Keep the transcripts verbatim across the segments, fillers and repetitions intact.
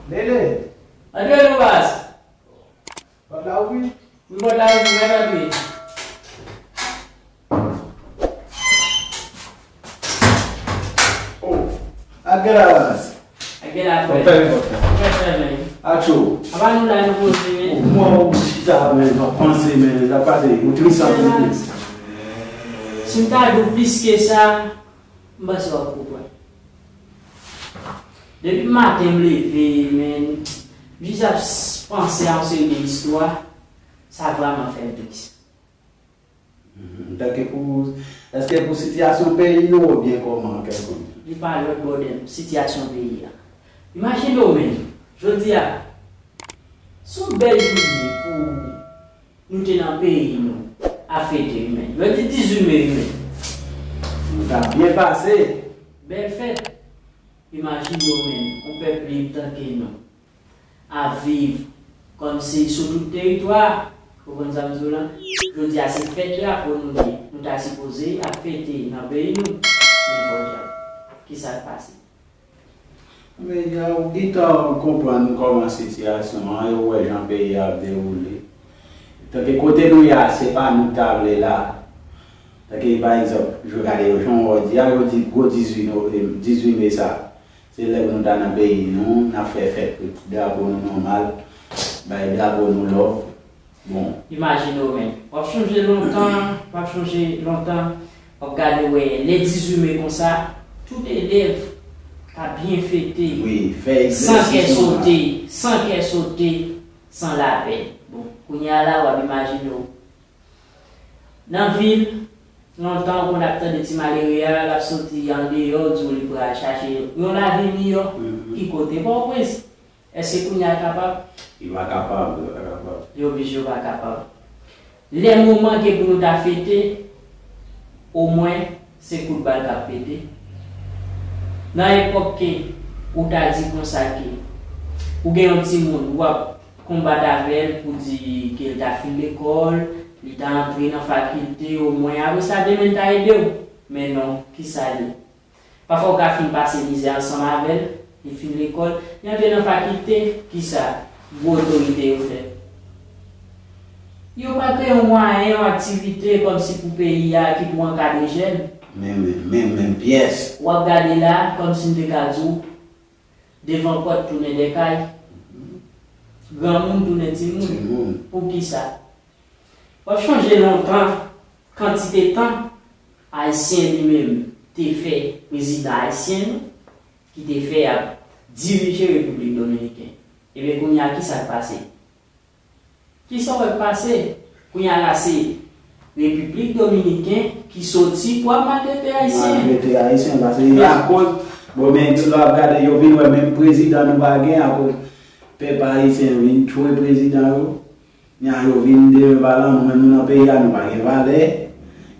Lele! Antre non baz! Pòt la ouvri? Wi, pòt la ouvri, mèt antre. Oh! Ak gen la baz! Ak gen la frè. Fèmen pòt la. Frè, frè, men. Atcho! Apa nou la nou poze, men? Mwen ou chita, men, m ap panse, men, sa pase, ou tris anpil. Si m ta di w plis ke sa, m panse w ap konprann. Depi maten m leve, men, m jis ap s- panse a yon seri de istwa, sa vrèman fè m tris. Tanke pou, èske pou sitiyasyon peyi nou oubyen kòman kèlkonk? Li pa lòt bò de sitiyasyon peyi a. Imajine w menm, jodi a, se yon bèl jounen pou nou te nan peyi nou ap fete, wi, men. Yo di dizuit me, wi, men. Nou t ap byen pase. Bèl fèt. Imajine w menm, yon pèp lib tanke nou ap viv kòmsi sou tout teritwa a. Ou konprann sa m di w lan? Jodi a se fèt drapo nou ye. Nou ta sipoze ap fete nan peyi nou. Men podyab, kisa k pase? Men, ou gentan konprann kòman sitiyasyon an, e ou wè jan peyi a ap dewoule. Tanke kote nou ye a, se pa nou k ta vle la. Tanke, pa egzanp, jwe gade yo, jan w di a, yo di gwo dizuit no-, dizuit me sa. Se lè pou nou ta nan peyi nou, n ap fè fèt drapo nou nòmal, bay drapo nou love. Bon. Imajine w menm. W ap chonje lontan, w ap chonje lontan, w ap gade w wè, lè dizuit me konsa, tout elèv ka byen fete, wi, fè san kè egzèsis sote, san kè sote, san lapèn. Bon, kounye a la, w ap imajine w. Nan vil, lontan ou konn ap tande ti malere a, l ap soti andeyò, di w li pral chache yon lavi miyò. Mhm. Ki kote? Pòtoprens. Èske kounye a l kapab? Li pa kapab, li pa kapab. Li oblije pa kapab. Lè moman ke pou nou ta fete, omwen se kout bal k ap pete. Nan epòk ke ou ta di konsa ke ou gen yon timoun, w ap konbat avè l pou di ke l ta fin lekòl, li ta antre nan fakilte, omwen apre sa demen l ta ede w. Men non, kisa l ye? Pafwa ou ka fin pase mizè ansanm avè l, li fin lekòl, li antre nan fakilte, kisa gwo otorite yo fè? Yo pa kreye yon mwayen, yon aktivite kòmsi pou peyi a ki pou ankadre jèn. Men, men, men, men pyès. W ap gade la, kòmsi m te ka di w, devan pòt tounen dèkay, granmoun tounen timoun. Timoun. Poukisa? W ap chonje lontan, kantite tan Ayisyen li menm te fè prezidan ayisyen nou, ki te fè ap dirije Repiblik Dominiken. Ebyen, kounye a, kisa k pase? Kisa w wè k pase? Kounye a la, se Repiblik Dominiken ki soti pou ap maltrete Ayisyen. Maltrete Ayisyen, paske yo akoz, bon, men lè w ap gade, yo vin wè menm prezidan nou pa gen, akoz pèp ayisyen vin tchwe prezidan yo. Nya yo vin demen pa lanmou, menm nou nan peyi a, nou pa gen valè.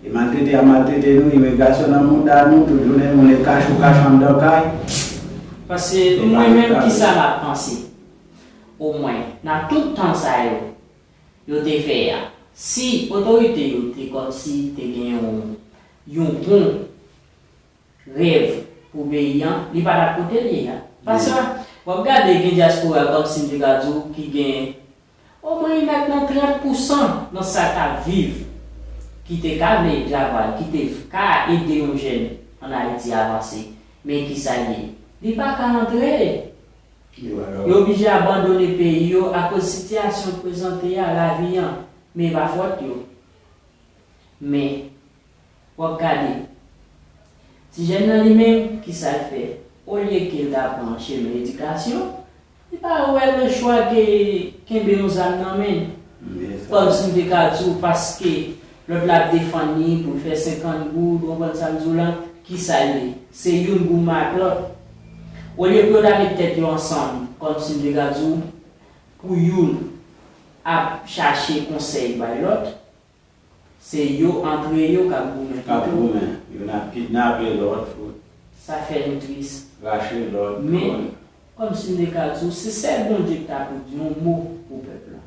E maltrete y ap maltrete nou, imigrasyon nan mouda nou, tout jounen moun e kache w kache anndan kay. Paske mwen menm, kisa m ap panse? Omwen, nan tout tan sa yo, yo te fè a, si otorite yo te kòmsi te gen yon, yon bon rèv pou peyi a, li pa t ap kote l ye a. Paske, w ap gade, gen dyaspora, kòmsi m te ka di w, ki gen omwen, li mèt nan trant pousan nan sa k ap viv, ki te ka vle travay, ki te ka ede yon jèn ann Ayiti avanse. Men kisa l ye? Li pa ka antre. Yo oblije abandone peyi yo akoz sitiyasyon prezante a, lavi an, men e pa fòt yo. Men, w ap gade, ti jèn nan li menm, kisa l fè? Olye ke l ta pran chemen edikasyon, li pa wè lechwa ke kenbe yon zam nan men l. Kòmsi m te ka di w, paske lòt la ap defann li pou l fè senkant goud, ou konprann sa m di w lan, kisa l ye? Se youn goumen ak lòt. Olye pou yo ta met tèt yo ansanm, kòmsi m te ka di w, pou youn ap chache konsèy bay lòt, se yo antre yo k ap goumen. K ap goumen. Youn ap kidnape lòt, sa fè nou tris. Rache lòt. Men, kòmsi m te ka di w, se sèl Bondye ki ta pou di yon mo pou pèp la.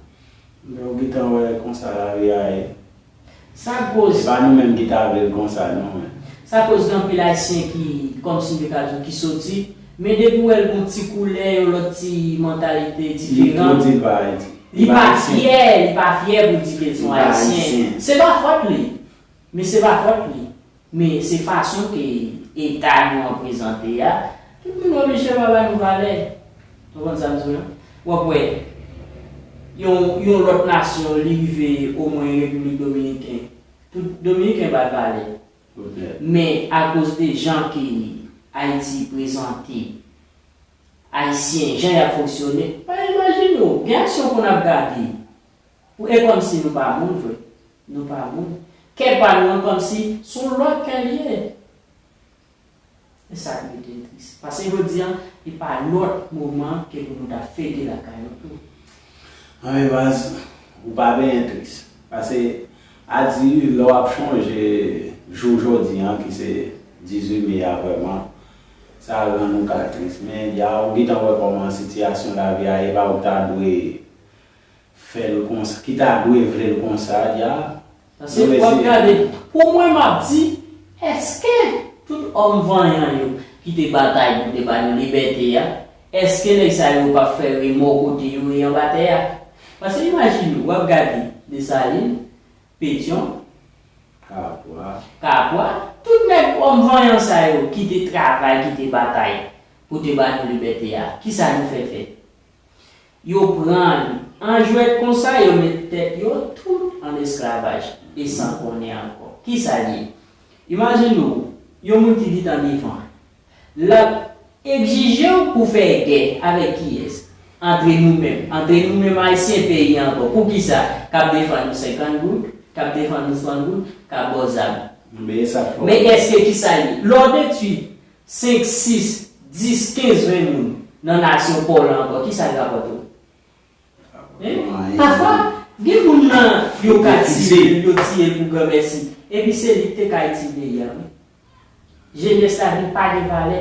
Men ou gentan wè konsa lavi a ye. Sa koz. Se pa nou menm ki ta vle l konsa, non, men. Sa koz gen anpil Ayisyen ki, kòmsi m te ka di w, ki soti, Men depi w wè l gon ti koulè, yon lòt ti mantalite diferan, li pa fyè, li pa fyè pou l di ke l se yon Ayisyen. Se pa fòt li. Men se pa fòt li. Men se fason ke eta nou an prezante a, tout moun oblije pa ba nou valè. Ou konprann sa m di w lan? W ap wè, yon, yon lòt nasyon, li rive omwen Repiblik Dominiken. Tout Dominiken ba l valè. Men akoz de jan ke Ayiti prezante, Ayisyen, jan y ap fonksyone, pa imajine w, gen aksyon pou n ap gade. Ou, e kòmsi nou pa moun vre. Nou pa moun. Kè pa nou an kòmsi se yon lòt kè li ye. E sa ki mete m tris. Paske jodi a, li pa lòt moman ke pou nou ta fete lakay nou tou. Anben baz, ou pa benyen tris. Paske, a di, lè w ap chonje jou jodi a, ki se dizuit me a vrèman, sa rann ou ka tris. Men, ya, ou gentan wè kòman sitiyasyon lavi a ye, e pa ou ta dwe fè l konsa, ki ta dwe vle l konsa, ya. Paske w ap gade, pou mwen, m ap di, èske tout òm vanyan yo ki te batay pou te ba nou libète a, èske nèg sa yo p ap fè remò kote yo ye anba tè a? Paske imajine w, w ap gade Desalin, Petyon, Kapwa, Kapwa, tout nèg òm vanyan sa yo ki te travay, ki te batay pou te ba nou libète a, kisa nou fè fè? Yo pran li an jwèt konsa, yo met tèt yo tout an esklavaj e san konnen ankò. Kisa l ye? Imajine w, yon moun ki gentan devan, l ap egzije w pou fè gè avèk kiyès? Antre nou menm, antre nou menm Ayisyen peyi ankò. Poukisa? K ap defann nou senkant goud, k ap defann nou swant goud, k ap ba w zam. Men èske kisa l ye? Lè w detwi senk, sis, dis, kenz, ven moun nan nasyon pa w lan ankò, kisa l rapòte w? Hein? Pafwa, gen moun nan yo ka tiye l, yo tiye l pou granmèsi. Epi se li ki te ka itilize peyi a, wi. Jenès la vin pa gen valè.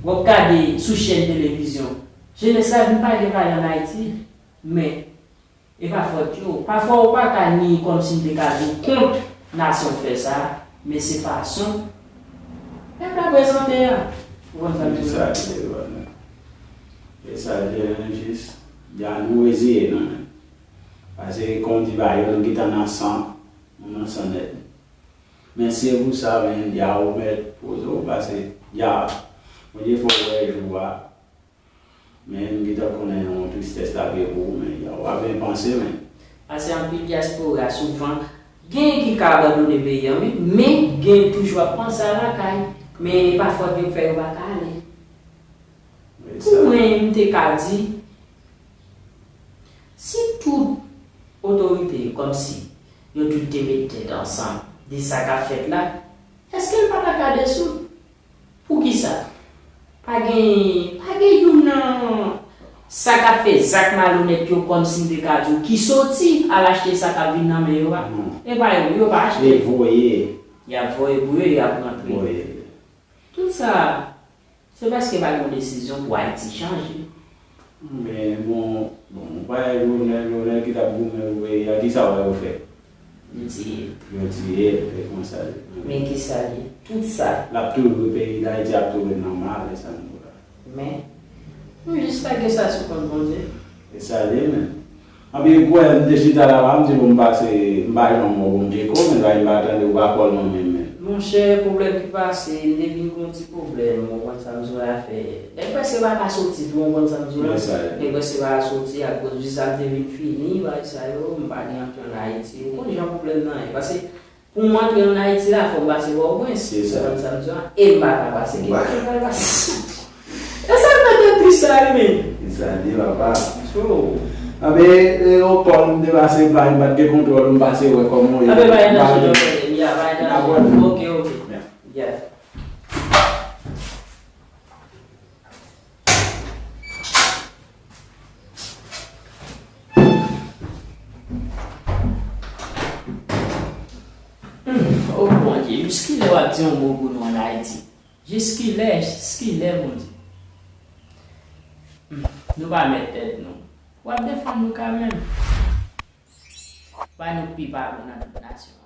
W ap gade sou chèn televizyon. Jenès la vin pa gen valè ann Ayiti. Men, e pa fòt yo. Pafwa ou pa ka ni kòmsi m te ka di w kont nasyon fè sa, men se fason pèp la prezante a. Ou konprann sa m di w la? E sa l ye, wi. E sa l ye, enjis. Ya nou reziye nou menm. Paske, kòm di ba yo, nou gentan nan san, nou nan san nèt. Men si e pou sa, men, ya ou mèt poze w, paske, ya, Bondye fè w wè jou a. Men, m gentan konnen yon tristès l ap ye pou ou, men, ya, w ap byen panse, men. Paske anpil dyaspora, souvan, gen ki ka abandone peyi a, wi, men gen toujou ap panse a lakay. Men, e pa fòt yo k fè yo pa ka ale. Pou mwen, m te ka di, si tout otorite yo, kòmsi, yo tout te met tèt ansanm de sa k ap fèt la, èske l pa ta ka desoud? Poukisa? Pa gen, pa gen youn nan sa k ap fè zak malonèt yo, kòmsi m te ka di w, ki soti al achte sa k ap vin nan men yo a. Non. E pa yo, yo pa achte. E voye. Y ap voye pou yo, y ap rantre. Voye. Tout sa, se paske pa gen yon desizyon pou Ayiti chanje. Men, bon, bon, ou pa wè Jovenel, Jovenel ki t ap goumen pou peyi a, kisa w wè yo fè? Yo tiye l. Yo tiye l, e konsa l ye. Men kisa l ye? Tout sa. L ap toujou, peyi Dayiti ap toujou nan mal, e sa nou la. Men, nou jis lage sa sou kont Bondye. E sa l ye, men. Anpi, kwè, m te chita laba, m di, bon, m pase, m pa janm wè Bondye ko, men sa, m pa tande, ou pa kwè l non, men, men. Monchè, pwoblèm ki pase, m te vin gon ti pwoblèm, ou konn sa m sou afè. Nèg prèske pa ka soti tou, ou konn sa m di w la. Nèg prèske pa ka soti akoz viza m te vin fini, bagay sa yo, m pa gen antre ann Ayiti. Ou konn jan pwoblèm nan ye. Paske pou m antre ann Ayiti la, fò m pase Pòtoprens. Ou konn sa m di w la. E m pa ka pase. Ki kote m pral pase? E sa k mete m tris la, wi, men. E sa l ye, papa. Cho. Anben, e, o pòl, m te pase, m pa, m pa t gen kontwòl, m pase wè kòman w ye. Anben, pa gen anyen, pa gen anyen. Ya, pa gen anyen. Ok, ok. Ya. Hmm, o Bondye, jiskilè w ap di yon mo pou nou ann Ayiti? Jiskilè, jiskilè, Bondye? Hmm, nou pa mèt tèt nou. W ap defann nou kanmenm. Ba nou pi pa bon nan tout nasyon.